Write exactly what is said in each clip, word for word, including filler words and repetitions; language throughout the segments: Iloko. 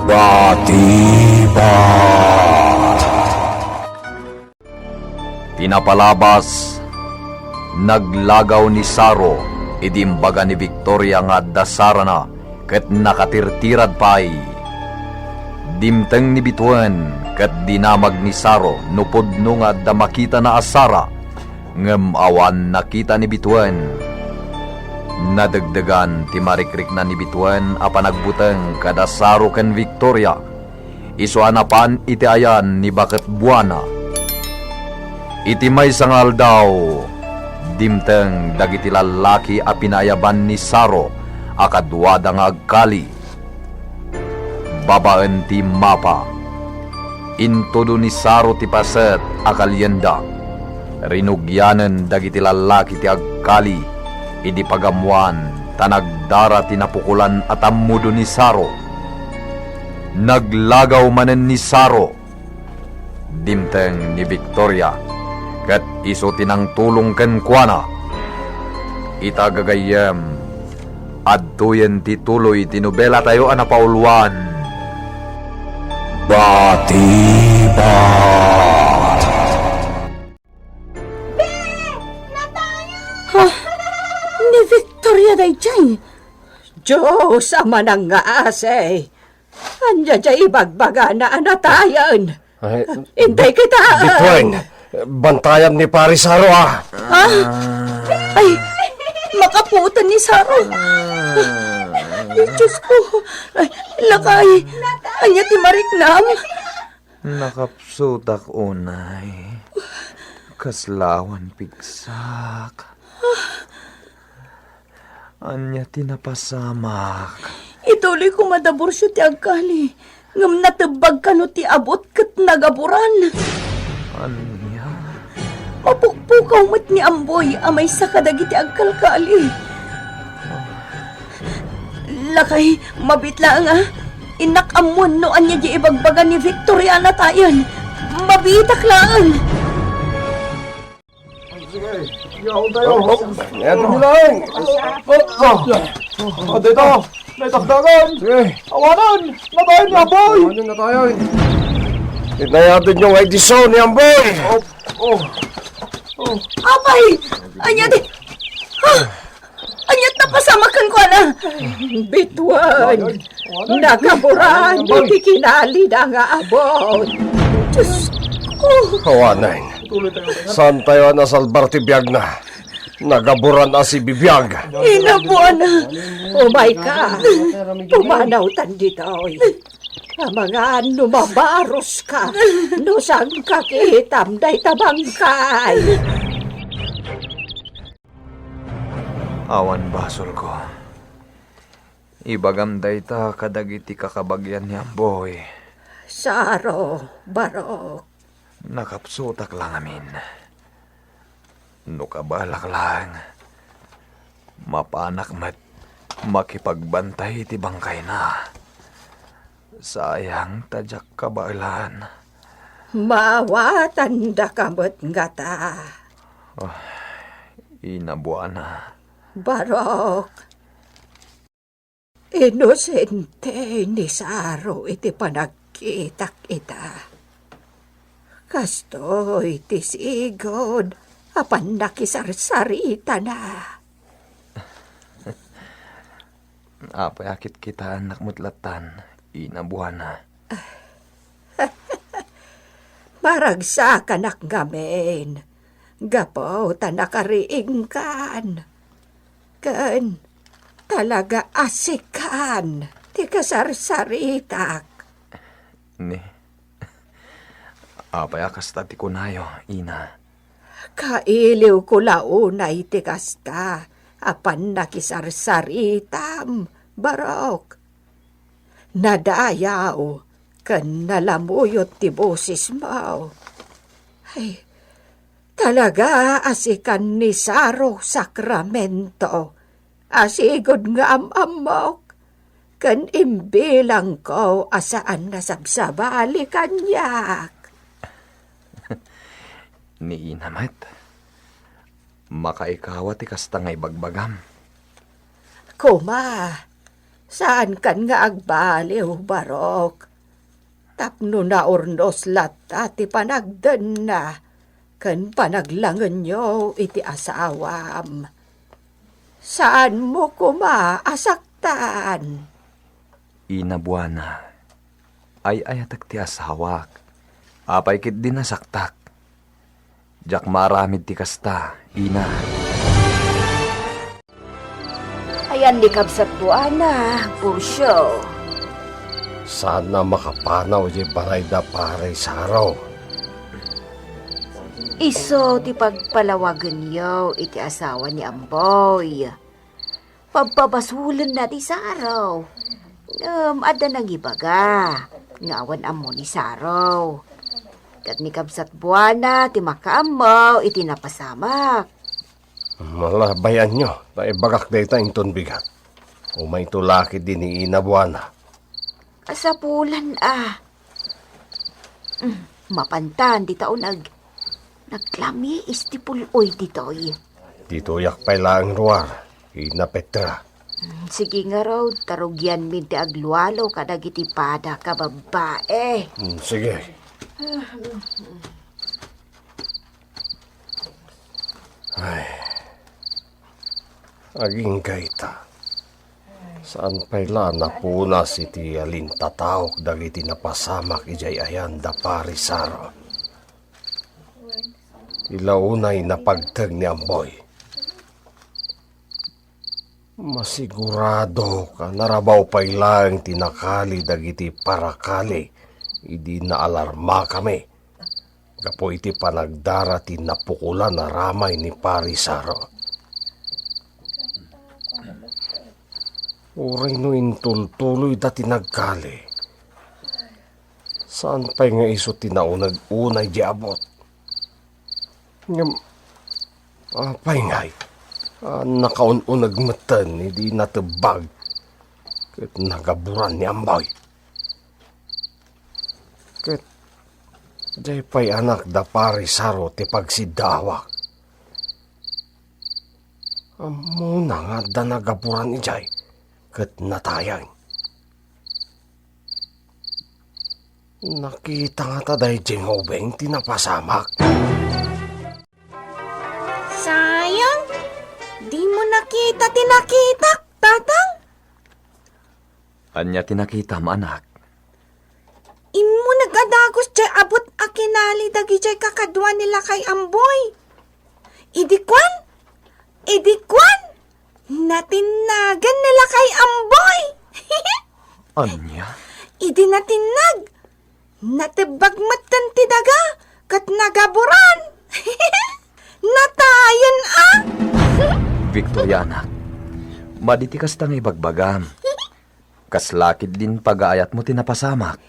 Batibat. Ti napalabas, naglagaw ni Saro idi imbaga ni Victoria nga adda sarana ket nakatirtirad pay. Dimteng ni Bituen ket dinamag ni Saro no pudno nga adda makitana a sara, ngem awan nakita ni Bituen. Nadegdegan ti marikrikna ni Bituen a panagbuteng kada Saro ken Victoria. Isu a napan iti ayan ni Baket Buana. Iti maysa nga aldaw, dimteng dagiti lallaki a pinaayaban ni Saro a kaduada nga agkali. Babaen ti mapa, intudo ni Saro ti paset a kalienda. Rinugianen dagiti lallaki ti agkali idi pagammoan ta nagdara ti napukolan a tammudo ni Saro. Naglagaw manen ni Saro. Dimteng ni Victoria, ket isu ti nangtulong kenkuana. Ita gagayyem, adtoyen ti tuloy ti nobelatayo a napauluan. Batibat. Be! Natayan! Ha? Ni Victoria daydiay? Dios a manangngaasi! Ania diay ibagbagana a natayen? Ay, intay kita! Bituen, bantayam ni Pari Saro, a. Ha? Ay, makapuotan ni Saro. Ay, Dios ko. Ay, lakay. Ania ti mariknam? Nakapsutak unay. Kasla awan pigsak. Ania ti napasamak? Ituloy ko madaburso ti agkali, ngem natebbag kano ti abut ket nagaburan. Ania? Mapukpukaw met ni Amboy a maysa kadagiti agkalkali. Lakay, mabiit laeng a. Innak ammoen no ania di ibagbaga ni Victoria a natayen. Mabiitak laeng. Sige, yaon tayo. Oh, oh, ayan. Sige lang. Oh, oh. Ah, dito. Naitakdakan. Sige. Awanan. Natayen ni Amboy. Awanan, natayen. Itnayadin niyo nga idiso ni Amboy. Oh, oh. Oh. Apay! Anya di? Ah! Anya ti napasamakan ko, ana? Bituen. Nagaburan iti kinalida nga abut. Dios ko. Awanen. Saan tayo a nasalbar ti biagna? Nagaburan a sibibiag. Inabuana. Umayka. Pumanawtan ditoy. Amangan no mabaroska, no saan kakitam dayta bangkay. Awan basolko. Ibagam dayta kadagiti kakabagian ni Amboy. Saro, Barok. Nakapsutak la ngamin. No kabaelak laeng, mapanak met makipagbantay iti bangkayna. Sayang ta diak kabaelan. Maawatandaka met ngata. Ah, inabuana. Barok, inosente ni Saro iti panagkitak ita. Kastoy ti sigud a pannakisarsaritana. Apay a kitkitaennak met lattan, inabuana? Maragsakanak ngamin gapu ta nakariingkan. Ken talaga a sikan ti kasarsaritak. Ni, apay a kasta ti kunayo, ina? Kailiwko la unay ti kasta a pannakisarsaritam, Barok. Nadayaw ken nalamuyot ti bosesmo. Ay, talaga a sikan ni Saro Sacramento a sigud nga am-ammok ken imbilangko a saan a sabsabali kaniak. Ni ina met, makaikawa ti kasta nga ibagbagam. Koma, Saankan nga agbaliw, Barok, tapno naurnos latta ti panagdenna ken panaglangenyo iti asawam. Saanmo koma a saktan. Ina Buana, ay-ayatek ti asawak. Apay ketdi nasaktak? Diak maaramid ti kasta, ina. Ayan ni Kabsat Buana, Purcio. Saan a makapanaw idiay balay da Pari Saro. Isu ti pagpalawagenyo iti asawa ni Amboy. Pabpabasolenna ti Saro. Ngem adda nangibaga nga awan ammo ni Saro. Ket ni Kabsat Buana ti makaammo iti napasamak. Malabay-anyo, ta ibagak dayta inton bigat. Umayto la ketdi ni Ina Buana. Kasapulan a. Mm, mapantan dita uneg. Naglamiis ti pul-oy ditoy. Ditoyak pay laeng ruar, Ina Petra. Mm, sige ngarud, ta rugianmin ti aglualo kadagiti pada a babbai. Mm, sige. Ay. Agingga ita. Saan pay la a napunas iti alintataok dagiti napasamak idiay ayan da Pari Saro. Ila unay napagteg ni Amboy. Masigurado a narabaw pay laeng ti nakali dagiti parakali idi naalarmakami gapu iti panagdara ti napukolan a ramay ni Pari Saro. Uray no intultuloyda ti nagkali, saan pay nga isu ti nauneg unay di abut. Ngem apay ngay a nakaun-uneg metten idi natebbag ket nagaburan ni Amboy? Ket diay pay anak da Pari Saro ti pagsiddaawak. Ammona nga adda nagaburan idiay ket natayeng. Nakita ngata daydiay nga ubing ti napasamak. Sayang, dimo nakita ti nakitak, Tatang. Ania ti nakitam, anak? Immuneg a dagus diay abut a kinali dagidiay kakadua ni Lakay Amboy. Idi kuan, idi kuan, natinnagan ni Lakay Amboy. Ania? Idi natinnag, natebbag metten ti daga ket nagaburan. Natayen a! Victoria, anak, madi ti kasta nga ibagbagam. Kasla ketdin pagaayatmo ti napasamak.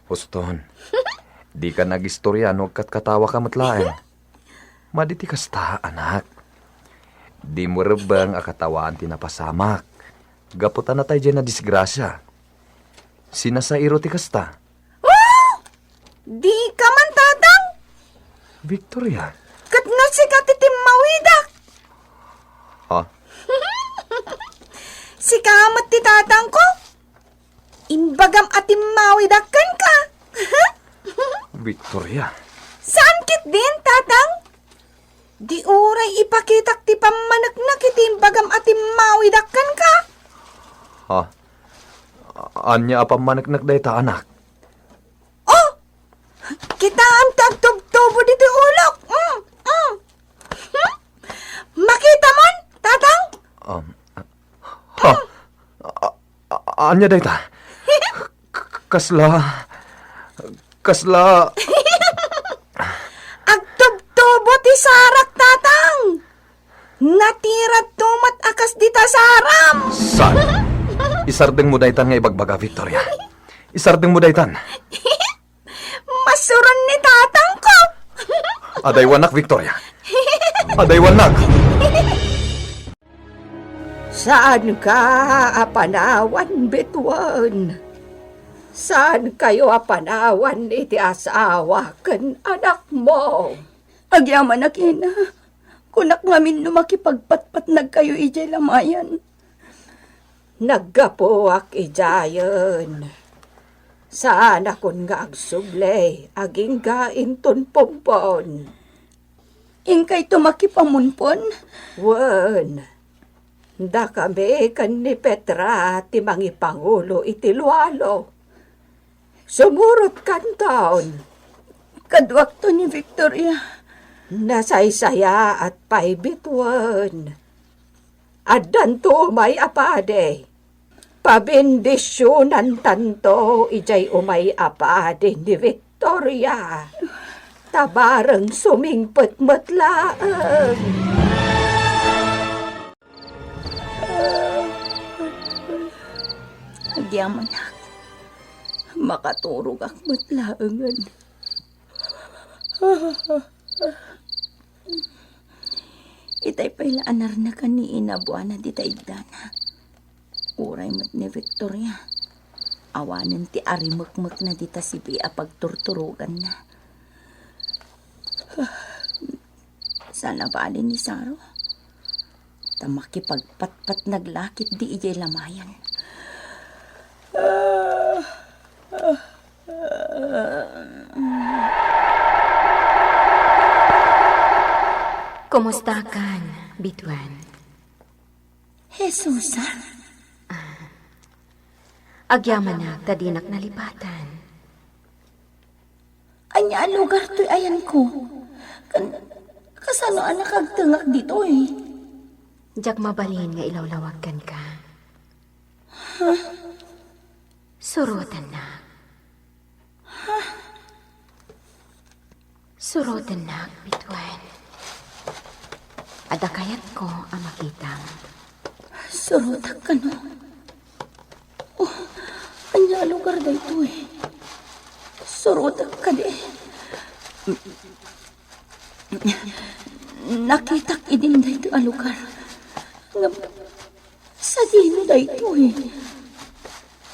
Huston, dika agistoria no agkatkatawa ka met laeng. Madi ti kasta, anak. Dimo rebbeng a katawaan ti napasamak. Gapu ta natay diay a disgrasia. Sinasairo ti kasta. Oh! Dika man, Tatang! Victoria. Ket no sika ti timmawidak? Ha? Sika met ti tatangko? Imbagam a timmawidak kenka. Victoria. Saan ketdin, Tatang? Di uray ipakitak ti pammaneknek iti imbagam a timmawidak kenka. Ha? Ania a pammaneknek dayta, anak? Oh! Kitaem ti agtubtubo ditoy ulok. Mm, mm. Hmm? Makitamon, Tatang? Um, ha? A-, a-, ania dayta? K-, kasla, kasla. Agtubtubo ti sarak, Tatang. Natiradto met a kas dita saram. Saan? Isardengmo daytan nga ibagbaga, Victoria. Isardengmo daytan. Masuron ni tatangko. Adaywannak, Victoria. Adaywannak. Saanka a panawan, bituen. Saankayo a panawan iti asawa ken anakmo. Agyamanak, ina. Kunak ngamin no makipagpatpatnagkayo idiay lamayan. Naggapuak idiayen. Saanakon nga agsubli, agingga inton pompon. Inkayto makipamunpon? Wen, dakami ken ni Petra ti mangipangulo iti lualo. Sumurotkanton. Kaduakto ni Victoria. Nasaysayaat pay bituen. Addanto umay a padi. Pabendisionantanto idiay umay a padi ni Victoria. Ta bareng sumingpet met laeng. Agyamanak, makaturogak met laengen. Itay pay la a narnakan ni Ina Buana dita iddana. Uray met ni Victoria, awanen ti arimekmekna dita sibi a pagturturoganna. Saan a bali ni Saro, ta makipagpatpatnag la ketdi idiay lamayan. Kumustakan, Bituan? Jesusa? Agyamanak ta dinak nalipatan. Ania a lugar toy ayanko? Kan, kasano a nakagtengak ditoy? Diak mabalin nga ilawlawag kenka. Huh? Surotennak. Huh? Surotennak, Bituan. Adda kayatko a makitam. Surotak kano? Oh, ania a lugar daytoy? Surotak kadi? Nakitak idin daytoy a lugar. Ngem, sadino daytoy?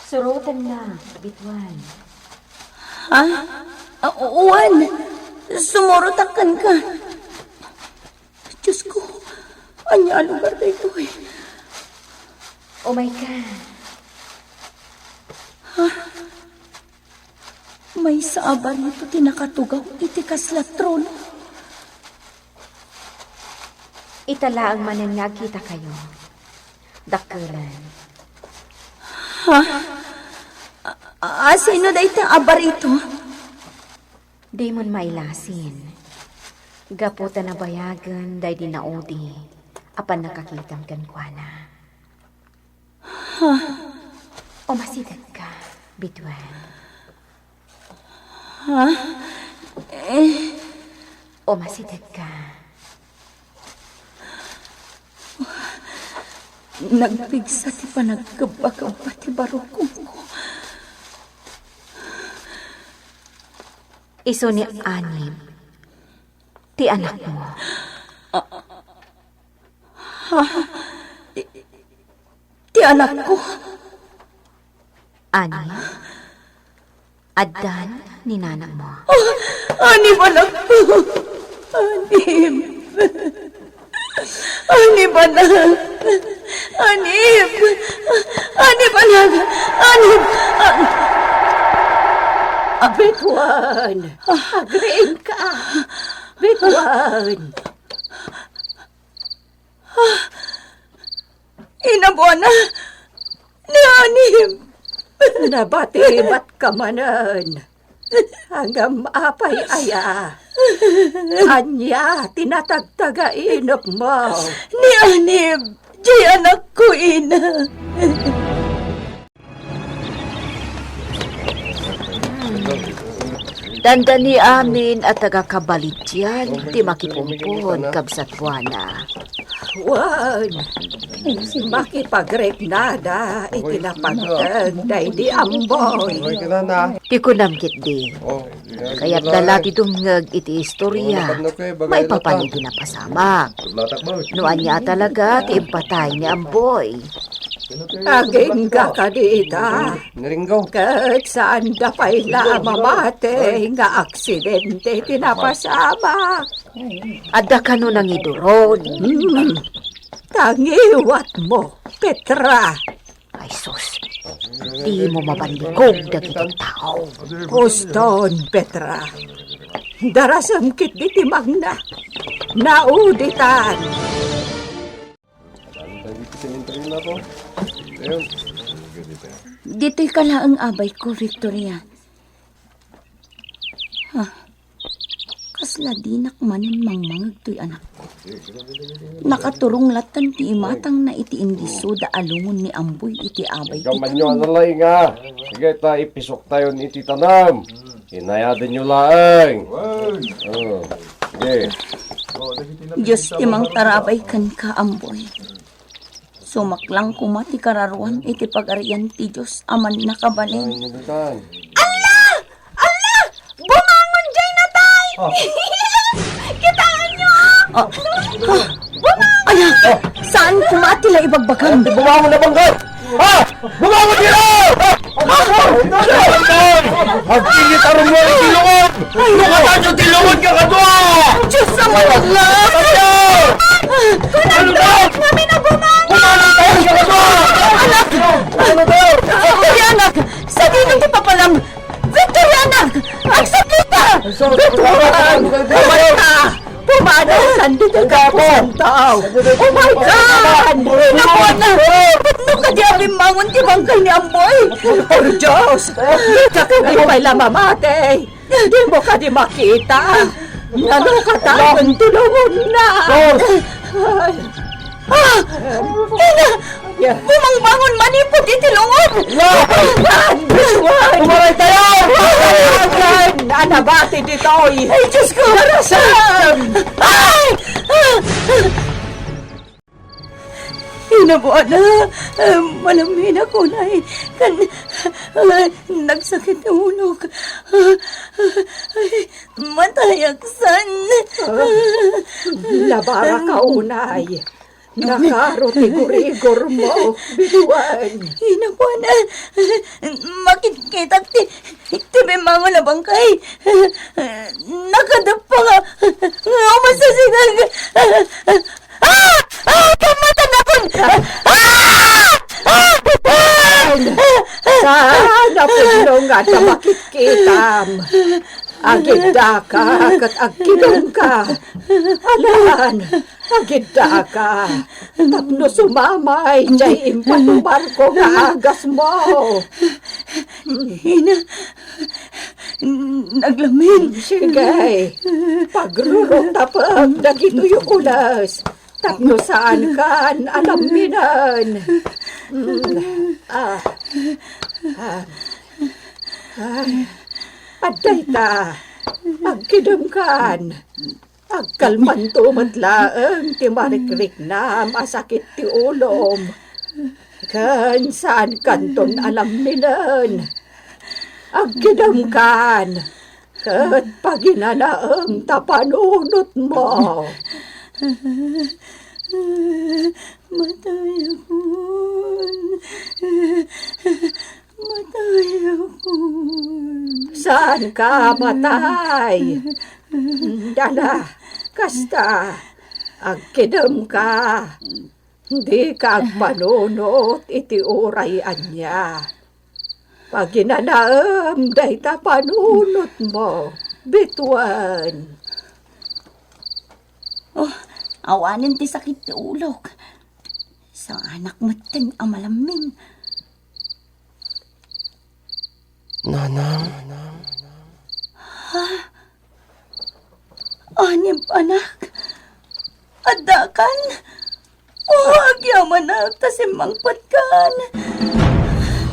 Surotennak, Bituan. Ha? Ah, wen. Sumurotak kenka. Diosko, ania a lugar daytoy? Umayka. Ha? Maysa a barito ti nakatugaw iti kasla trono. Ita laeng manen nga agkitakayo. Dakkelen. Ha? A, a, sino dayta a barito? Dimon mailasin. Gapu ta nabayagen daydi naudi a pannakakitam kenkuana. Ha? Umasidegka, Bituan. Ha? Eh? Umasidegka. Nagpigsa ti panagkebbakebba ti barukongko. Isu ni Anib, ti anakmo. Ha? Ti, ti anakko? Anib? Addan ni nanangmo. Oh, Anib, anakko. Anib. Anib, anak. Anib. Anib, anak. Anib. An- Bituan. Agriingka. Bituan. Ah, Ina Buana, ni Anib. Nabatibatka manen. Ngem apay aya? Ania ti natagtagainepmo? Ni Anib, diay anakko, ina. Dandani amin a taga-Cabalitian ti makipumpon, kabsat Buana. Wen, makipagriknada iti napagteg daydi Amboy. Ti kunam ketdi, kayatda la ti dumngeg iti istoria maipapan iti napasamak. No ania a talaga ti impatay ni Amboy? Agingga kadi ita. Ket saanda pay la a mamati nga aksidente ti napasamak. Adda kano nangiduron? Hmm. Ta ngiwatmo, Petra. Ay sus, dimo maballikog dagiti tao. Uston, Petra. Darasem ketdi ti mangna. Nauditan. Ditoy ka laeng, abayko, Victoria. Ah, kasla dinak manen mangmangeg toy anakko. Nakaturong latta ti imatangna iti indisoda a lungon ni Amboy iti abay ti Gamanyo tanem. Ano laing nga? Sige, ta ipisok tayon iti tanem. Inayadenyo laeng. Oh, sige. Dios ti mangtarabay kenka, Amboy. Sumaklang koma ti kararuan iti Pagarian ti Dios a Mannakabalin. Ay, nadutan. Alla! Alla! Bumangon jay natay! Oh. Kitaenyo! Oh. Bumangon! Ala! Saan koma ti la ibagbagam? Ay, bumangon na bangga! Ah! Bumangon dira! Ah! Agpili ta rummuar iti lungod! Lukatanyo ti lungod nga kadua! Diyos a managla! Kunam, ngamin a bumangon! Bumangon tayo sa kadua! Anak! Victorianak! Sadino ti papalam! Victorianak! Agsakita! Victorian! Umay ka! Pumanaw san ditoy kapusantaw! Oh my God! Nakuan na! Pudno kadi a bimmangon ti bangkay ni Amboy! Por Dios! Dika kadi pay la mamati! Dimo kadi makita! Nalukatan ken tulongonna! Ay. Ah! Ina! Bumangbangon manipud iti lungod! Umaray tayo! Ay, anabati ditoy! Ay, Diyos ko! Darasam! Ay! Inabuana, ah, malamina kunay, kan, ah, nagsakit ti ulok. Ah, ah, ay, matayak san. Ah, labaraka unay. Nakaro ti gurigor mo, binuan. Inabuana, makitkitak ti, ti bimmangon a bangkay. Nakadappa nga, nga umasasinag. Ah! Ah! Pammatanakon! Ah! Ah! Saan a pudno nga adda makitkitam? Agiddaka ket agkidemka. Alan, agiddaka. Tapno sumamay jay impatubarko nga agasmo. Ina, naglamin. Sige, pagrurutapek dagitoy ules. Tapno saankan a lamminen. Mm. Ah. Ah. Ah. Adda ita. Agkidemkan. Agkalmanto met laeng ti marikriknam a sakit ti ulom. Ken saankanton a lamminen. Agkidemkan. Ket paginanaem ta panunotmo. Matayakon. Matayakon. Saanka matay. Dala, kasta, agkidemka. Dika agpanunot iti uray ania. Paginanaem dayta panunotmo, bituen. Oh, awanen ti sakit ti ulok. Saanak metten a malammin. Nanang. Ha? Anib, anak. Addakan? O, agyamanak ta simmangpetkan.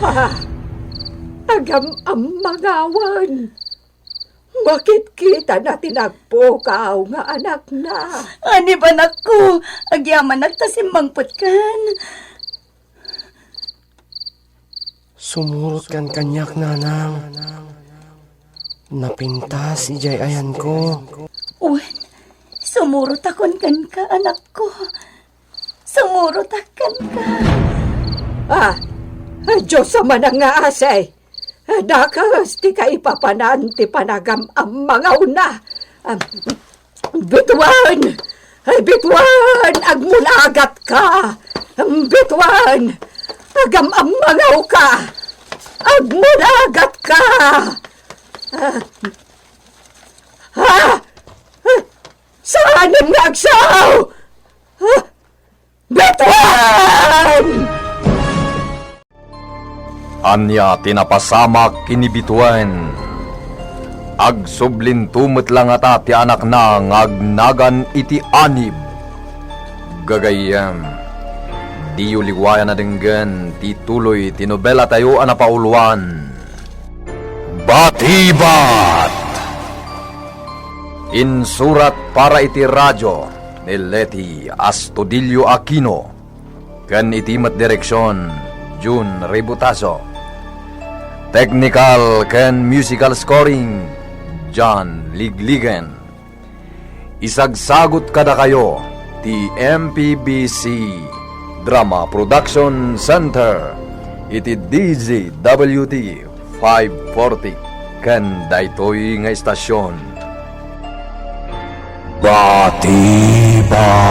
Ah, agam-ammangawen. Makitkitana ti nagpukaw nga anakna. Anib, anakko, agyamanak ta simmangpetkan. Sumurotkan kaniak, nanang. Napintas idiay ayanko. Wen, sumurotakon kenka, anakko. Sumurotak kenka. Ah, Dios a manangngaasi. Dakes ti kaipapanan ti panagam-ammangawna. Ah, Bituen! Ay, bituen! Agmulagatka! Bituen! Agam-ammangawka! Agmunagatka! Ah! Ah! Saanem nga agsaw! Ah! Betuen! Ania ti napasamak ken ni Betuen? Agsublinto met la ngata ti anakna nga agnagan iti anib. Gagayyem, diyo liwayan a denggen ti tuloy ti nobelatayo a napauluan, Batibat! Insurat para iti radio ni Leti Astudillo Aquino ken iti met direksion, Jun Ributaso. Technical ken musical scoring, John Ligligen. Isagsagut kadakayo ti M P B C Drama Production Center iti D Z W T five forty ken daytoy nga istasyon. Batiba.